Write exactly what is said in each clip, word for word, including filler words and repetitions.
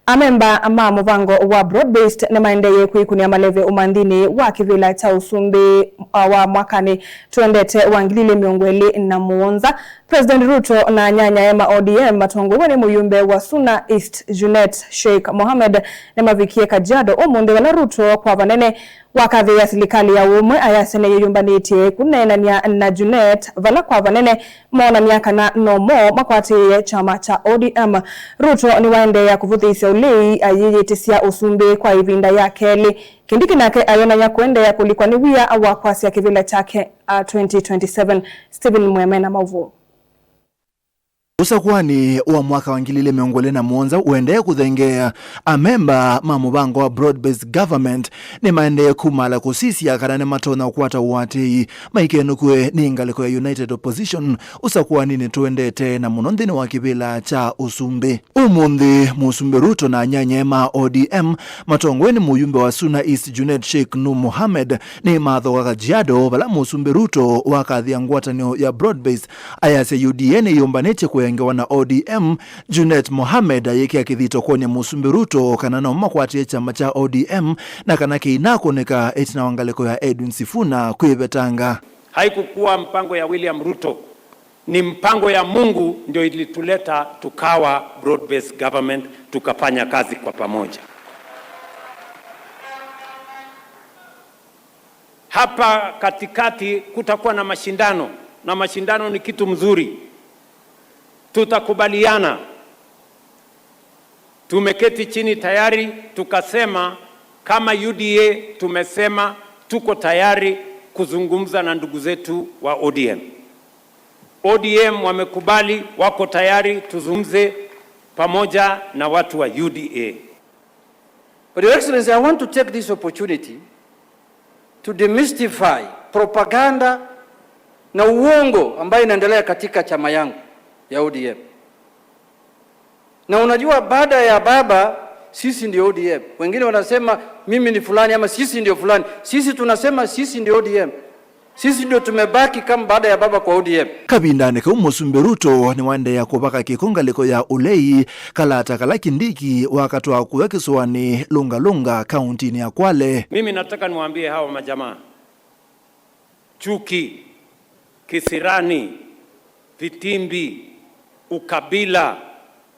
Amemba ma mũvango wa Broad Based nĩmaendee kwĩkũnĩa maleve ũmanthĩnĩ wa kĩvĩla kya ũsumbĩ, uh, wa mwakanĩ tũendete wa ngili ilĩ mĩongo ĩlĩ na mũonza. President Ruto na anyanyae ma O D M matongoew'e nĩ mũyumbe wa Suna East Junet Sheikh Mohamed nĩmavikie Kajiado ũmũnthĩ, vala Ruto kwa vanene wakathĩĩa silikalĩ ya ũmwe ayasya nĩyĩyũmbanĩtye kũneenany'a na Junet, vala kwa vanene moonany'a kana nomo makwatĩĩe kyama kya O D M. Ruto nĩwaendeea kũvũthĩĩsya ũlei ayĩyĩtĩsya ũsumbĩ kwa ĩvinda ya kelĩ. Kindiki nake ayonany'a kũendeea kũlikwa nĩ wia wa kwasya kĩvĩla kyake, a, twenty twenty-seven. Stephen Mweme na maũvoo. Ũsakũanĩ wa mwaka wa ngili ilĩ mĩongo ĩlĩ na mũonza ũendee kũthengeea, amemba ma mũvango wa Broad Based Government nĩmaendee kumala kũsisya kana nĩmatonya kũkwata ũatĩĩi maikenũkw'e nĩ ngalĩko ya United Opposition ũsakũanĩnĩ tũendete, na mũno nthĩnĩ wa kĩvĩla kya ũsumbĩ. Ũmũnthĩ, Mũsumbĩ Ruto na anyanyae ma O D M matongoew'e nĩ mũyumbe wa Suna East Junet Sheikh Nur Mohamed nĩmathoka Kajiado, vala Mũsumbĩ Ruto wakathĩa ngwatanĩo ya Broad Based ayasya U D A nĩyũmbanĩtye kũengewa na O D M. Junet Mohamed ayĩkĩa kĩthito kwony'a Mũsumbĩ Ruto kana no makwatĩe kyama kya O D M na kana kĩinakũnĩka ĩtina wa ngalĩko ya Edwin Sifuna kwĩvetanga. Haikukuwa mpango ya William Ruto, ni mpango ya Mungu ndio ilituleta tukawa broad-based government, tukafanya kazi kwa pamoja. Hapa katikati kutakuwa na mashindano, na mashindano ni kitu mzuri. Tutakubaliana. Tumeketi chini tayari, tukasema kama U D A, tumesema tuko tayari kuzungumza na ndugu zetu wa O D M. O D M wamekubali, wako tayari tuzungumze pamoja na watu wa U D A. But Your Excellency, I want to take this opportunity to demystify propaganda na uongo ambayo inaendelea katika chama yangu ya O D M. Na unajua, baada ya baba, sisi ndio O D M. Wengine wanasema mimi ni fulani ama sisi ndio fulani. Sisi tunasema sisi ndio O D M. Sisi ndio tumebaki kama baada ya baba kwa O D M. Kavindanĩ kau, Mũsumbĩ Ruto nĩwaendeea kũvaka kĩko ngalĩko ya ũlei, kalata kala Kindiki wakatwaa kũya kĩsũanĩ Lunga Lunga, kauntinĩ ya Kwale. Mimi nataka niwaambie hawa majamaa, chuki, kisirani, vitimbi, ukabila,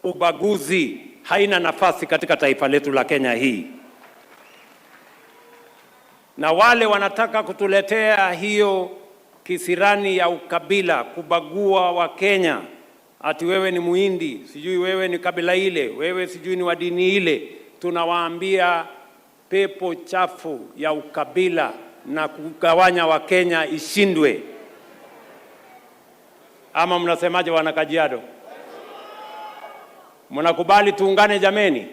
ubaguzi haina nafasi katika taifa letu la Kenya hii. Na wale wanataka kutuletea hiyo kisirani ya ukabila, kubagua wa Kenya, ati wewe ni Muhindi, sijui wewe ni kabila ile, wewe sijui ni wa dini ile, tunawaambia pepo chafu ya ukabila na kugawanya Wakenya ishindwe. Ama mnasemaje, wana Kajiado? Mnakubali tuungane jameni?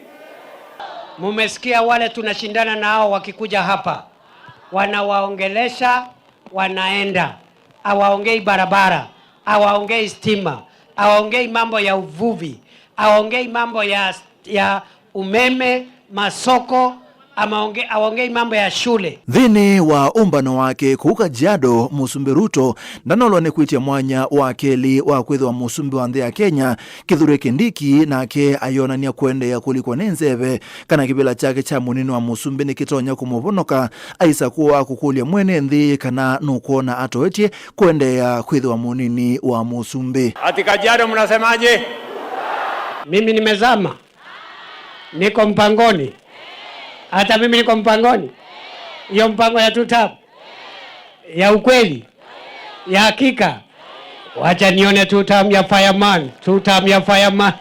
Mumesikia wale tunashindana nao wakikuja hapa. Wanawaongelesha, wanaenda. Hawaongei barabara, hawaongei stima, hawaongei mambo ya uvuvi, hawaongei mambo ya, ya umeme, masoko, amaonge-, hawaongei mambo ya shule. Nthĩnĩ wa ũmbano wake kũu Kajiado, Mũsumbĩ Ruto ndanolwa nĩ kwĩtya mwanya wa kelĩ wa kwĩthĩwa mũsumbĩ wa nthĩ ya Kenya. Kithure Kindiki nake ayonany'a kũendeea kũlikwa nĩ nzeve kana kĩvĩla kyake kya mũnini wa mũsumbĩ nĩkĩtonya kũmũvonoka, aisa kũa kũkũlya mwene nthĩ kana nũkwona atoetye kũendeea kwĩthĩwa mũnini wa mũsumbĩ. Ati Kajiado, mnasemaje? Mimi nimezama. Niko mpangoni. Hata mimi niko mpangoni. Hiyo mpango ya two term. Ya ukweli. Ya hakika. Wacha nione two term ya fireman. Two term ya fireman.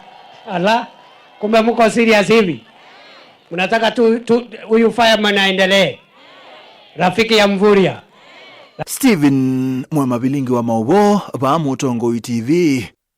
Ala, kumbe mko serious hivi. Mnataka tu, tu, huyu fireman aendelee. Rafiki ya Mvurya. Stephen Mwema, vilingi wa maũvoo, vaa Mũtongoi T V,